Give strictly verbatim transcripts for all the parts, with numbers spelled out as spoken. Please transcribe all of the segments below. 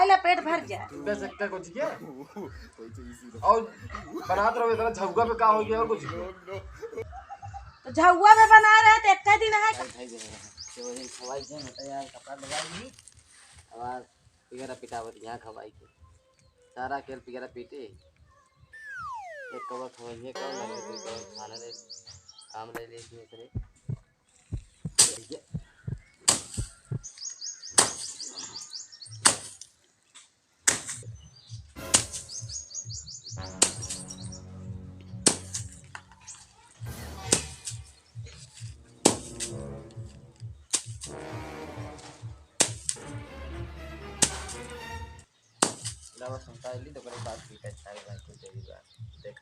ना पेट भर जाए। बस एक्का गोजिया। और बनात रहो इतना, झउआ पे का हो गया और गोजिया? तो झउआ पे बनाए रहे तो एक्का दिन है। भाई, भाई, भाई, भाई, तो वही खवाई दे, मैं तो यार कपड़ा दबाई नहीं। आवाज पिगरा पिटावत यहाँ खवाई के। सारा खेल पिगरा पीटे। एक कवर खवाई है, कवर लगे, दो कवर खाना ले, काम ले ले, इसमें करे। लावा सुनता है, ली तो करे बात की, अच्छा है, बात की, तेरी बात। देख।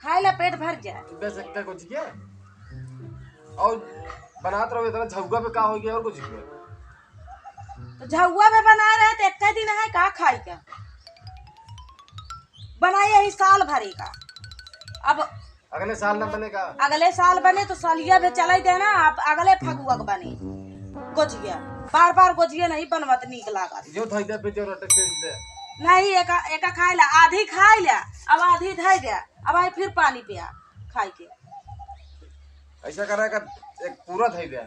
खाए ला पेट भर जाए। बस एक्का गोजिया। और बनात रहो इतना, झउआ पे का हो गया और गोजिया? तो झउआ पे बनाए रहे तो एक्का दिन है का खाई का? बनाए यही साल भरे का। अब अगले साल ना बने का? अगले साल बने तो सालिया भी चलाई देना, आप अगले फगुआ के बने गोजिया। बार बार गोजिया नहीं बनवत, नीक लागत। जो धई दे, फिर जो रोटे खींच दे। नहीं, एका, एका खाए ला, आधी खाए ला, अब आधी धई दे, अब आई फिर पानी पिया खाए के। ऐसा करा का, एक पूरा धई दे,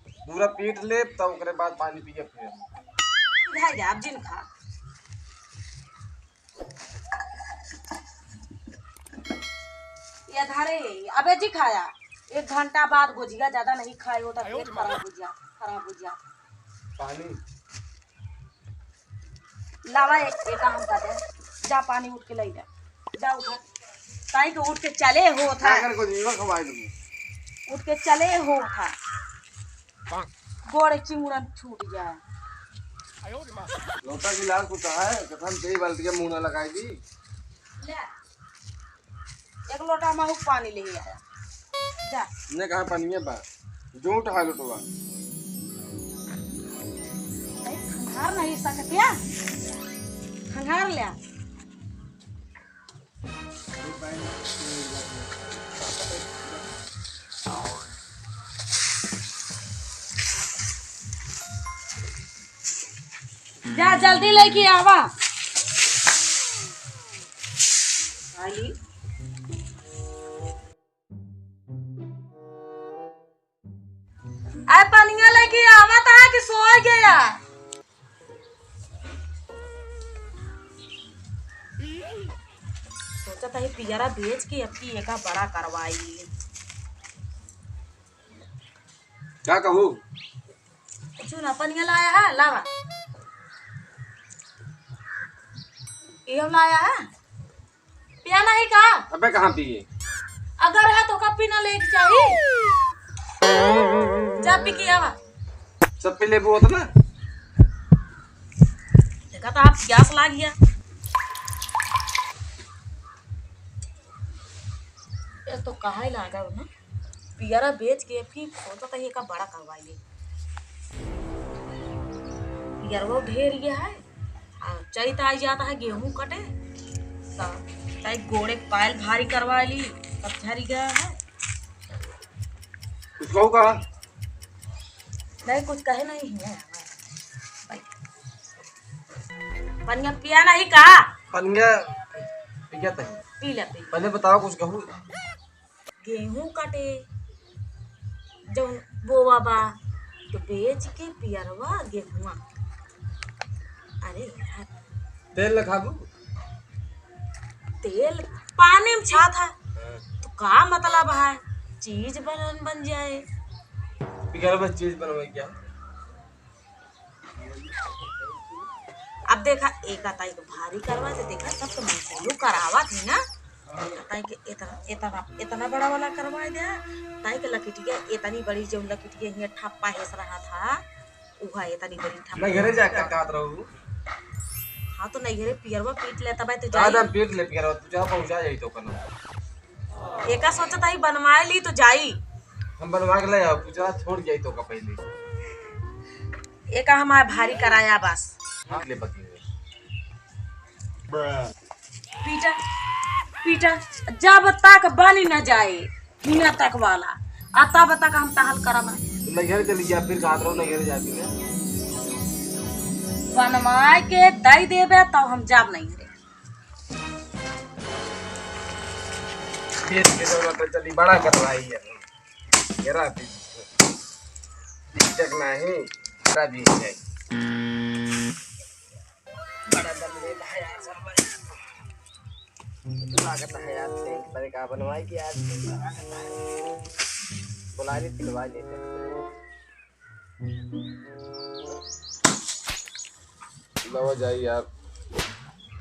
पूरा पीट ले, तब ओकरे बाद पानी पिए फिर। धई दे, अब जिन खा। ये धारे, अबे जी खाया, एक घंटा बाद गोजिया ज्यादा नहीं खाए होता, पेट खराब हो जा, खराब हो जा। पानी। लावा एक, एक हम का दे, जा पानी उठ के ले जा, जा उठा, ताई के उठ के चले हो था, अगर गोजिया खवाए दूंगी। उठ के चले हो था। गोड़ चिमुरन छूट जाए। लोटा गिलास कुछ है, कथन दे बाल्टी के मुंह ना लगाई दी। ले, एक लोटा महू पानी ले आया। जा। ने कहा पानी है बा, जो उठा लोटवा। भाई, खंगार नहीं सकते, खंगार ले। जा जल्दी लेके आवा। आली। आए पनिया लेके आवत है कि सोए गया? सोचत है पियरा बेच के अब की एका बड़ा करवाई। का कहू? कुछ ना, पनिया लाया है, लावा। ये लाया है। पिया नहीं का? अबे कहाँ पिए? अगर है तो का पीना लेके चाहिए? जा पी के आवा। सब पी लेबू होत ना? देखा तो आप प्यास लाग गया। ये तो कहा ही लागा ना, पियरा बेच के फिर सोचत है एका बड़ा करवाई ले। पियरवा ढेर गया है। आ, चैत आ जाता है, गेहूं कटे, तो ताई गोड़े पायल भारी करवा ली, तब झरी गया है। कुछ कहू का? नहीं, कुछ कहे नहीं है। पनिया पिया नहीं का? पनिया पिया तही। पी ले, पी। पहले बताओ, कुछ कहू। गेहूं काटे, जौन बोवा बा, तो बेच के पियरवा गेहुआ। अरे यार। तेल न खाबू? तेल पानी में छात है। हाँ। तो का मतलब है? चीज बन, बन जाए। पियरवा चीज बनवाई क्या? अब देखा, एक ताई के भारी करवा दे, देखा, सब तो मिठाइयों करावा थी ना। ताई के इतना, इतना, इतना बड़ा वाला करवा दे, ताई के लकिटिया इतनी बड़ी, जो लकिटिया हियाँ ठप्पा हेस रहा था, उहा इतनी बड़ी ठप्पा। मैं घरे जाके कहत रहू। हाँ, तो नैहरे पियरवा पीट लेता भाई, तो जाई। दादा, पीट ले पियरवा, तू जा, पहुँचा जाई तो कनो। एका सोचत हई बनवाए ली तो जाई। हम बनवा के ले आओ, तू जा, छोड़ जाई तो का पहले। एका हमार भारी कराया बस। पीट ले बकरी। पीटा, पीटा, जब तक बनी न जाए, हिना तक वाला, आ तब तक हम टहल करब। तो नैहर चली गया, फिर कहाँ रहो, नैहर जाती है। बनवाए के दई देबे, तब हम जाब नैहरे। खेत के जरूरत है, चली बड़ा करवाई है। ये रहा बीज। बीजक नहीं, बड़ा बीज है। बड़ा दम लेता है यार, सब बड़ा। लागत है यार, टेंट पर का बनवाई कि यार, लागत है। बुला ले, पिलवा लेते हैं। लवा जाई यार,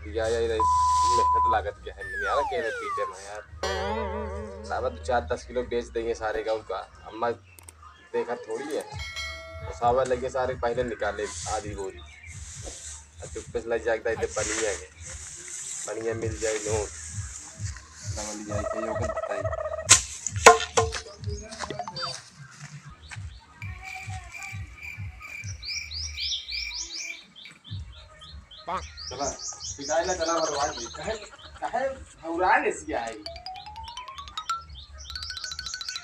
या, या, या, मेहनत लागत क्या है, नियारा के रे पीटे में यार। साहब, दो चार दस किलो बेच देंगे सारे गाँव का। अम्मा देखा थोड़ी है। तो सावा लगे सारे पहले निकाले आधी बोरी। और चुप्पे से लग जाता है बढ़िया के। बढ़िया मिल जाए नोट। डबल जाए के यो के बताई। चला, पिटाई ला चला, बनवा दे। कहे, कहे घबरा ले सिया है।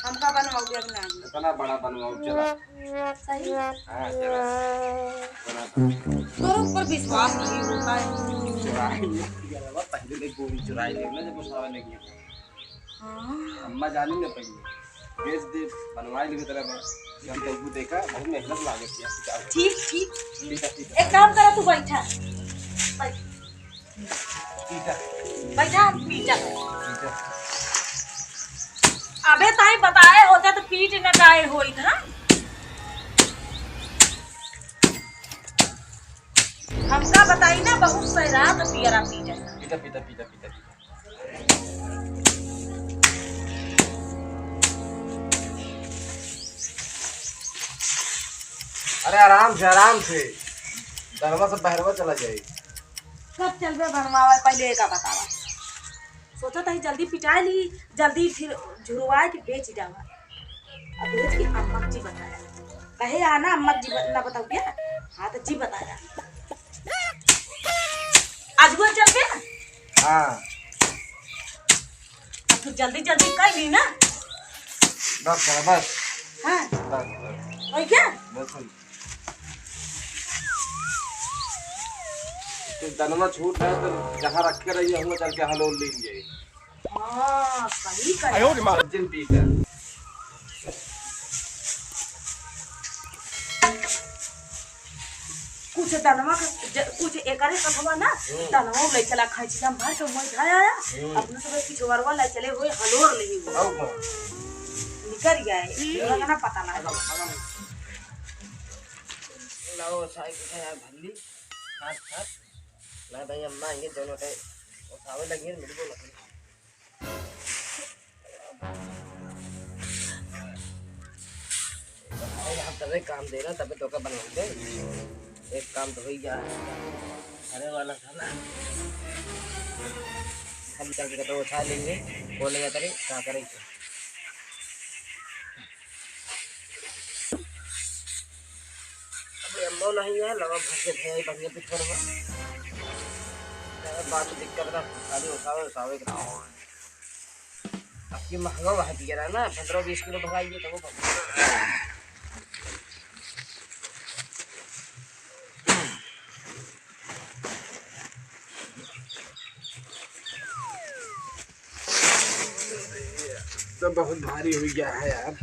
हमका बनवाओ, देख ना। इतना बड़ा बनवाओ, चला। सही? हाँ, चला। बना दे। तोर ऊपर विश्वास नहीं होता है। चुराई ले, पहले देख गोरी चुराई ले, ना जब उठावे लगी। हाँ। अम्मा जानी न पइली। बेच दे, बनवाई लेबे तेरा बा। जब तू देखा, बहुत मेहनत लागत है। ठीक, ठीक, ठीक। ठीक है, ठीक है। एक काम करा, तू बैठा। बैठ। ठीक है। बैठा, पीटा। ठीक है। अबे ताई बताए होते तो पीट न काहे होई था। हमका बताई ना, बहुत सही रात पियरा पीटा। पीटा, पीटा, पीटा, पीटा, पीटा। अरे आराम से, आराम से। दरवा से बहरवा चला जाए। कब चलबे बनवावे, पहले एका बतावा। सोचत हई जल्दी पिटाई ली, जल्दी फिर झुरवाए के बेच डावा। अब बेच के अम्मा जी बताया। कहे आना अम्मा जी बत-, ना बताऊ क्या? हाँ तो जी बताया। आज वो चलबे? हाँ। अब तू जल्दी जल्दी कर ली ना। बस करा, बस। हाँ। बस, बस। वही क्या? बस वही। तो दनमा छूट है तो जहाँ रखे रहिए हुआ चल के हलोल ले लिए। हाँ, सही कहा। आयो रे माँ। सचिन पीटर। कुछ दनवा के, ज-, कुछ एकरे कथवा ना, हम्म। दनवा ले चला खाई छी, हम भर के मुँह धर आया, हम्म। अपने सब पिछवरवा ले चले हुए हलोर ले हुए। आओ, आओ। निकर गया है, हम्म। ओकरा का ना पता ना। आगा, आगा। लाओ, साई के खाया भल्ली, खात, खात। ना भाई, अम्मा, ये दोनों के उठावे लगी, मिल को लगी। अरे, हम तबे काम दे रहे, तबे तो का बनवा दे। एक काम तो हो ही जा। अरे वाला था ना। हम चल के तो उठा लेंगे। कौन है करे, क्या करे? अबे अम्मा नहीं है, लगा भर के भैया ही बढ़िया पिछड़ में। अरे बाद में दिक्कत ना, खाली उठावे, उठावे के। अब ये महंगा हुआ है पियरा ना, पन्द्रह बीस किलो भराइए तो वो बहुत। तो बहुत भारी हो गया है यार।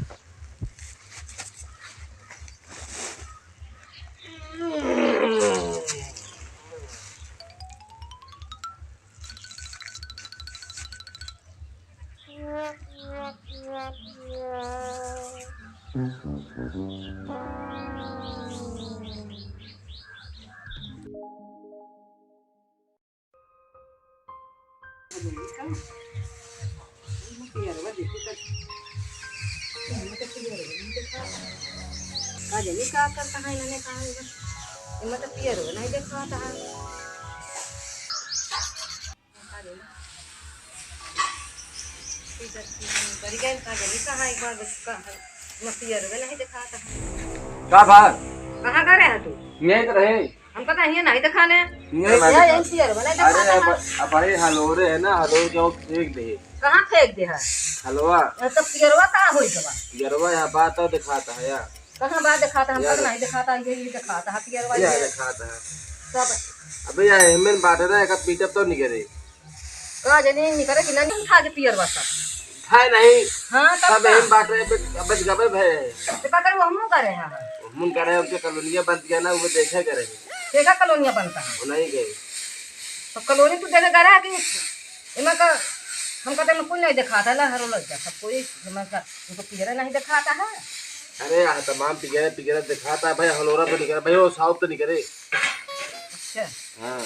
का जाने का करता है इन्होंने, कहा होगा। इनमें तो पियरवा नहीं देखाता है। बड़ी गई का गली कहाँ एक बार बस का न पियरवे नहीं दिखाता है। का बात? कहाँ गए रहे तू? यहीं तो रहे। हमका तो यहीं नहीं दिखाने। यहीं यहीं पियरवे नहीं अरे दिखाता अब, है। अब भाई हलोरे है ना, हलोर के वो फेंक दे। कहाँ फेंक दे है? हलवा। ये तो पियरवा का होई गवा? पियरवा यहाँ बात तो दिखाता है यार। कहाँ बात दिखाता है? हमका यार। तो नहीं दिखाता, ये, ये दिखाता है पियरवा ये ये। दिखाता है। सब। अबे यार, एमन बाटे ना, एक पीटब तो निकरे। का जनी निकरे कि नहीं खा के पियरवा सब। है नहीं। हाँ, तब सब का? एम बाटे, अबे, अबे गबे भय है। तो का करे, वो हमहूँ करे हैं। हमहूँ करे, उनके कॉलोनिया बन गया ना, वो देखे करे। देखा कॉलोनिया बनता है। वो नहीं गए। तो कॉलोनी तू देखे करे है कि एमा का, हमका तो एमा कोई नहीं दिखाता है ना, हरो लग जा, सब कोई एमा का, उनको पियरे नहीं दिखाता है। अरे यार, तमाम पियरे, पियरे दिखाता है भाई, हलोरा तो निकरे भाई, वो साउथ तो निकरे। अच्छा। हाँ।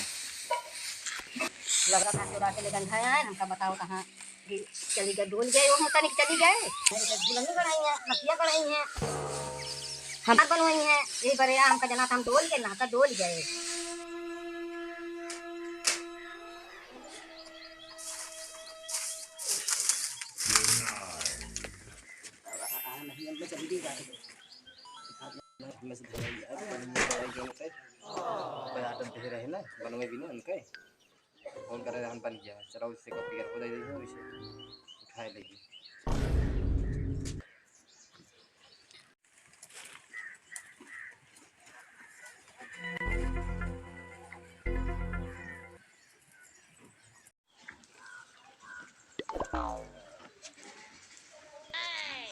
लगा था चुरा के लेकिन खाया है, हमका बताओ कहाँ कि चली गए, डोल गए, वो तनिक चली गए। दुल्हन बनाई है, नसिया बनाई है, हमार बनवाई है, यही बरे हमका जना था, हम डोल गए ना, तो डोल गए। हम बना के रहे ना, बनवे भी ना उनके। फोन करे रहन बन गया, चलो इससे कॉपी कर, वो दे दे, इसे उठाए लेगी।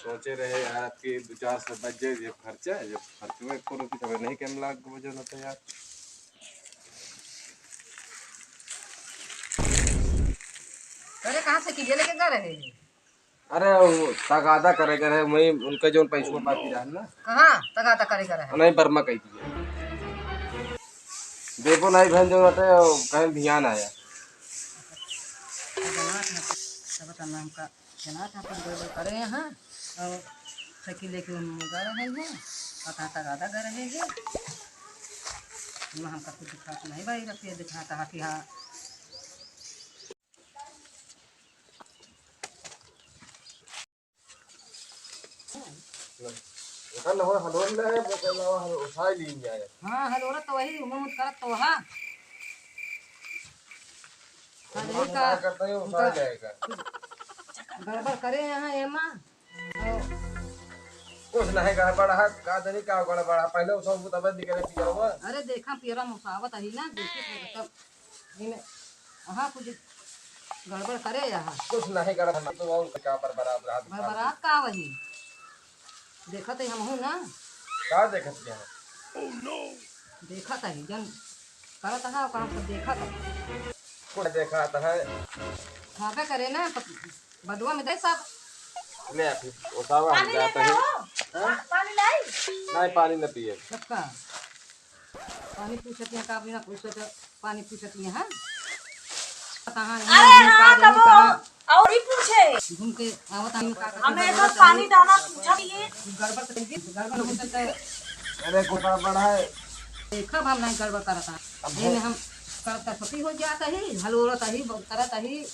सोचे रहे यार, अब की दो चार सौ बच जाए, जब खर्चा, जब खर्च में एको रुपये तबे नहीं कम लाग के वजन होता यार। अरे, कहाँ से किए लेके गए रहे? अरे, वो तगादा करे करे, वही उनका जौन पैसवा बाकी रहल ना। कहाँ तगादा करे करे है? नहीं, बर्मा कह दिया। देबो नहीं बहन, जो बटे, वो कहीं ध्यान आया। जनात ना, तब तो हमका जनात ना, अपन गड़बड़ करे यहाँ, और साइकिल लेके हम गा रहे हैं, पता तगादा गा रहे हैं। वहाँ हमका कुछ दिखात नहीं भाई, रखिए दिखाता है कि हाँ। एकर नवा हलोर ले है, वो कहला हल उठाई लीन जाए। हाँ, हलोरा तो वही, वो मत करत तो हा। हाँ, हम यही ना का, करते हैं, उठा उनका जाएगा। गड़बड़ करे यहाँ एमा। तो कुछ नहीं गड़बड़ है, का जानी का गड़बड़ है। पहले उस सबूत अबे निकले पिया हुआ। अरे देखा, पियरा मुसावत अही ना, देखी तो तब इमे, हाँ, कुछ गड़बड़ करे यहाँ। कुछ नहीं गड़बड़, तो और का बरबरात रहा। बरबरात का वही? देखत है हमहू ना। का देखत है? देखत है, जन करत है, ओकर हम सब देखत है। कुछ देखत है? खाबे करे ना, प-, बदुआ में दे सब। ले आ फिर, उठावा, हम पानी जाते लेके हैं। आओ। हाँ? पानी लाई? नहीं, पानी न पिए। सबका। पानी पूछत हैं, का बिना पूछत पानी पूछत हैं, हाँ? कहाँ अरे यहाँ हाँ, घूम, कहाँ कबो कहाँ और ही पूछे। घूम के आवत आदमी का करत हमें तो गड़बड़ पानी दाना पूछत ही। गड़बड़ कर दी, गड़बड़ हो सकता है। अरे, को बड़ा बड़ा है। देखब हम नहीं गड़बड़ करत है। अब ये हम करत करत हो जात ही, हलोरत ही, करत ही।